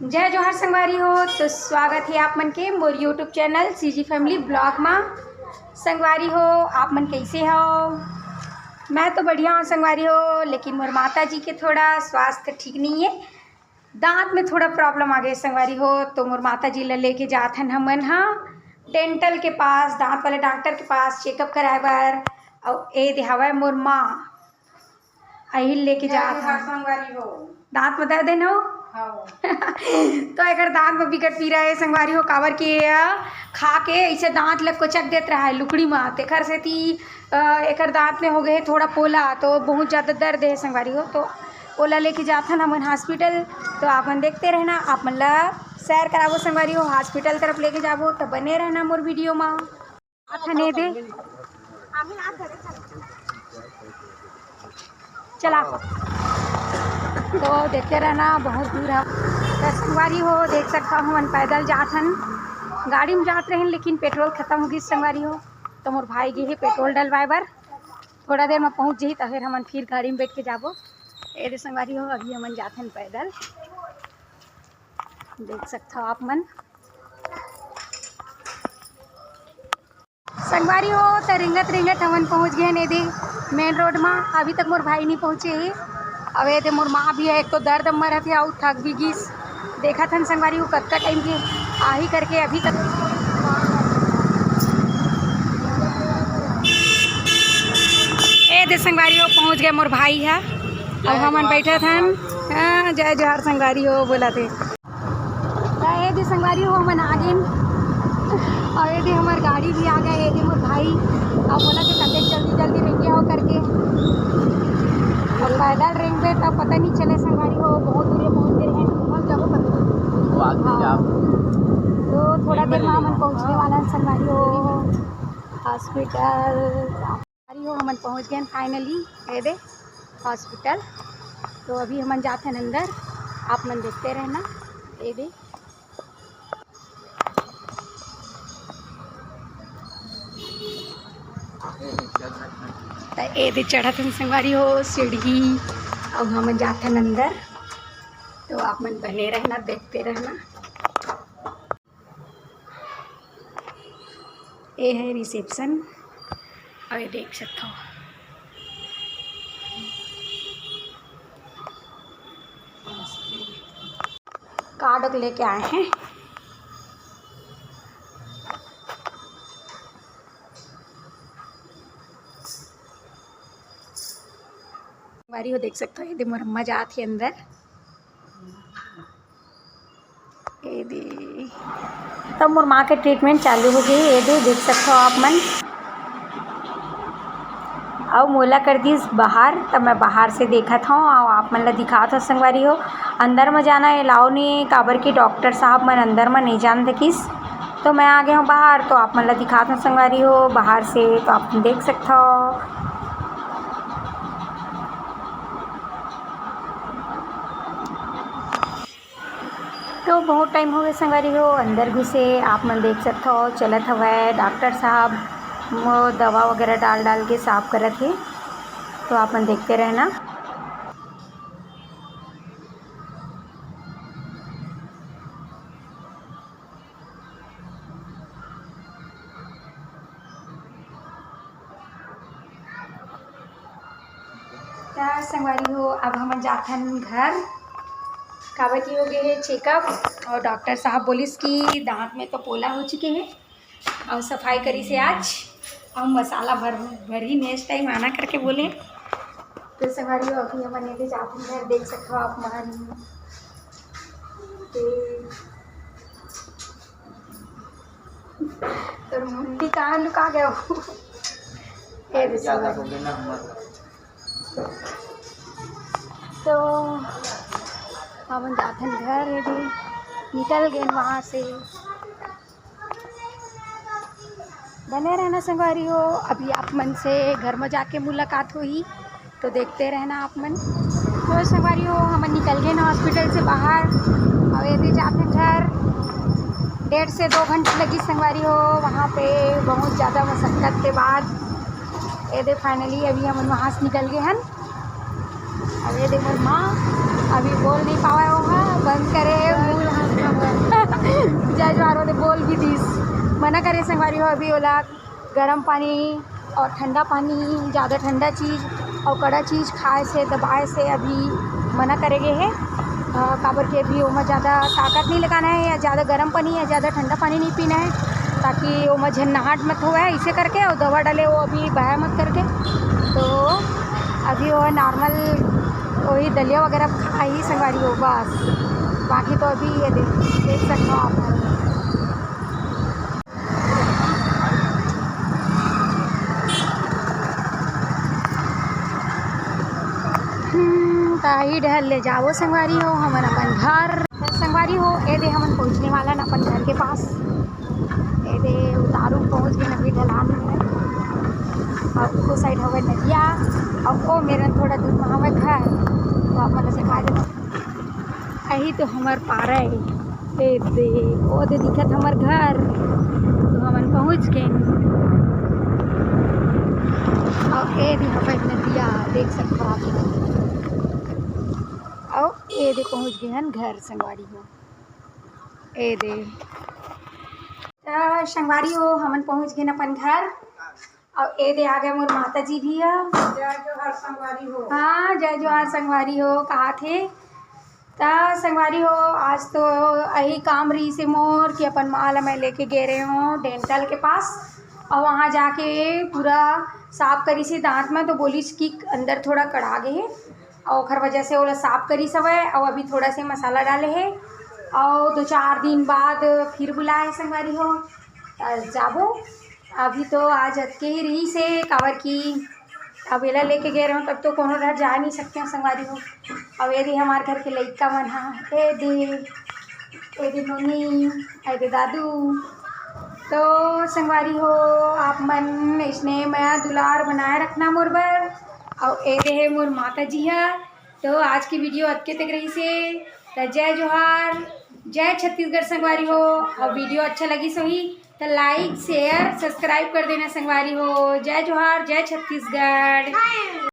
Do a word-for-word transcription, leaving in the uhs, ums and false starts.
जय जोहार संगवारी हो, तो स्वागत हे आप मन के मोर YouTube channel CG Family Vlog मा। संगवारी हो, आप मन कइसे हो? मैं तो बढ़िया हूँ संगवारी हो, लेकिन मोर माता जी के थोड़ा स्वास्थ्य ठीक नहीं है, दांत में थोड़ा problem आ गए संगवारी हो, तो मोर माता जी ला लेके जात हन हमन हा dental के पास, दांत वाले डॉक्टर के पास checkup कराए बर। अउ ए दे हवय मोर माँ, अहिल लेके जात हन। संगवारी हो। दांत में दर्द है न हो? हाँ। तो एकर दांत में बिकट पीरा है संगवारी हो, काबर के ये खा के ऐसे दांत ल कोचक देत रहा है लुकड़ी में, तेखर सेती अ, एकर दांत में हो गए थोड़ा पोला, तो बहुत ज्यादा दर्द है संगवारी हो। तो ओला लेके जाथन हमन hospital। तो आप मन देखते रहना, आप मन ला सैर कराबो संगवारी हो, hospital तरफ लेके जाबो, तो बने रहना मोर video मा। आथन ए दे। चला। तो देखते रहना, बहुत दूर है। तो संगवारी हो, देख सकता हूँ, हमन पैदल जात हन। गाड़ी में जात रहन, लेकिन petrol खत्म हो गई संगवारी हो, तो मोर भाई गे हे petrol डलवाए बर। थोड़ा देर में पहुँच जही, तो फिर हमन फिर गाड़ी में बैठ के जाबो। ए दे संगवारी हो, अभी हमन जात हन पैदल, देख सकता हो आप मन। संगवारी हो, त रेंगत रेंगत हमन पहुंच गए हन ए दे main road मा। अभी तक मोर भाई नहीं पहुंचे हे। अब ए दे मोर माँ भी है, एक तो दर्द म मरत हे, अउ थक भी गिस। देखत हन संगवारी हो, कतका time के आही करके अभी तक। ए दे संगवारी हो, पहुंच गए मोर भाई है। अब हमन बैठत हन। हाँ, जय जोहार संगवारी हो, बोला थे। त ए दे संगवारी हो, हमन आ गेन। अउ ए दे हमर गाड़ी भी आ गए, ए दे मोर भाई। अब बोला कि कतेक जल्दी जल्दी रेंगे हो करके। अब पैदल रेंगबे त पता नहीं चले संगवारी हो, बहुत दूर पहुंच गए हैं। तो थोड़ा देर में हमन पहुंचने वाला है संगवारी हो hospital। अरे हो, हमन पहुंच गए finally, ए दे hospital। तो अभी हमन जात हन अंदर, आप मन देखते रहना। ए दे, त ए दे चढ़त हन संगवारी हो सीढ़ी, अब हमन जात हन अंदर। तो आप मन बने रहना, देखते रहना। ए है reception, अउ ये देख सकथव card लेके आए हैं। बारी हो देख सकथव, ये दे मोर अम्मा जात हे अंदर। ए दे। तब मोर माँ के treatment चालू हो गई। ए दे, देख सकथव आप मन। अउ मोला कर दिस बाहर, तब मैं बाहर से देखत हव अउ आप मन ला दिखात हव संगवारी हो। अंदर म जाना allow नहीं हे, काबर कि डॉक्टर साहब मन अंदर म नहीं जान देतिस, तो मैं आ गए हव बाहर। तो आप मन ला दिखात हव संगवारी हो बाहर से, तो आप देख सकथव। तो बहुत time हो गए संगवारी हो अंदर घुसे। आप मन देख सकथव, चलत हवय डॉक्टर साहब, वो दवा वगैरह डाल डाल के साफ करत हे, तो आप मन देखते रहना। त संगवारी हो, अब हमन जाथन घर, काबर कि हो गए हे checkup अउ डॉक्टर साहब बोलिस कि दांत में तो पोला हो चुके हे अउ सफाई करिस हे आज अउ मसाला भर भरही, next time आना करके बोले। तो संगवारी हो, अभी हमन एदे जाथन घर, देख सकथव आप मन। तोर मुंडी कहाँ लुका गयो? ए दे संगवारी। तो हमन जाथन घर, एदे निकल गेन वहाँ से। बने रहना संगवारी हो, अभी आप मन से घर में जाके मुलाकात होही। तो देखते रहना आप मन। तो संगवारी हो, हमन निकल गेन hospital से बाहर, अउ एदे जाथन घर। डेढ़ से दो घंटा लगी संगवारी हो, वहाँ पे बहुत ज़्यादा मशक्कत के बाद एदे finally अभी हमन वहाँ से निकल गए हन। अउ एदे मोर माँ अभी बोल नहीं पावे, वो बंद करे, मुँह मना करे संगवारी हो, अभी ओला गरम पानी और ठंडा पानी, ज़्यादा ठंडा चीज़ और कड़ा चीज़ खाए से, दबाए से अभी मना करे गे हे। अ, काबर कि अभी ओमा ज़्यादा ताकत नहीं लगाना है या ज़्यादा गरम पानी या ज़्यादा ठंडा पानी नहीं पीना है, ताकि ओमा झन्नाहट मत होवय, इसे करके। और दवा डाले वो अभी बहाय मत करके। तो अभी वो नॉर्मल वही दलिया वगैरह खाही संगवारी हो बस, बाकी तो अभी ये देख, देख सकते हो आप। हम्म, ताही डहर ले जाबो संगवारी हो हमन अपन घर। संगवारी हो, ए दे हमन पहुँचने वाला न अपन घर के पास। ए दे उतारू पहुँच गे अभी ढलान में। और वो साइड हवे नदिया, और वो मेरन थोड़ा दूर में हवे घर, तो आप मन ला दिखा देता। यही तो हमर पारा है। ए दे, ओ दे दिखत हमर घर, तो हमन पहुँच गेन। और ए दे हवे नदिया, देख सकत हो आप मन। और ए दे पहुँच गे हन घर संगवारी हो। ए दे। त संगवारी हो, हमन पहुँच गेन अपन घर। अउ ए दे आ गे मोर माता जी भी ह। जय जोहार संगवारी हो। हाँ, जय जोहार संगवारी हो, कहाथे। त संगवारी हो, आज तो यही काम रहिस हे मोर कि अपन माँ ला मैं लेके गे रहे हँव डेंटल के पास, अउ वहाँ जाके पूरा साफ करिस हे दाँत में, तो बोलिस कि अंदर थोड़ा कड़ा गे हे, अउ ओखर वजह से ओला साफ करिस हवय, अउ अभी थोड़ा से मसाला डाले हे, अउ दो चार दिन बाद फिर बुलाए हे संगवारी हो, त जाबो। अभी तो आज अतके ही रहिस हे, काबर कि अब एला लेके गे रहूँ, तब तो कोनो डहर जा नहीं सकते हो संगवारी हो। अब ए दे हमार घर के लइका मन ह, ए दे, ए दे नोनी, ए दे दादू। तो संगवारी हो, आप मन इसने मया दुलार बनाए रखना मोर बर। अउ ए दे हे मोर माता जी ह। तो आज की वीडियो अतके तक रहिस हे। त जय जोहार, जय छत्तीसगढ़ संगवारी हो। अउ वीडियो अच्छा लगिस होही त like, share, subscribe कर देना संगवारी हो। जय जोहार, जय छत्तीसगढ़।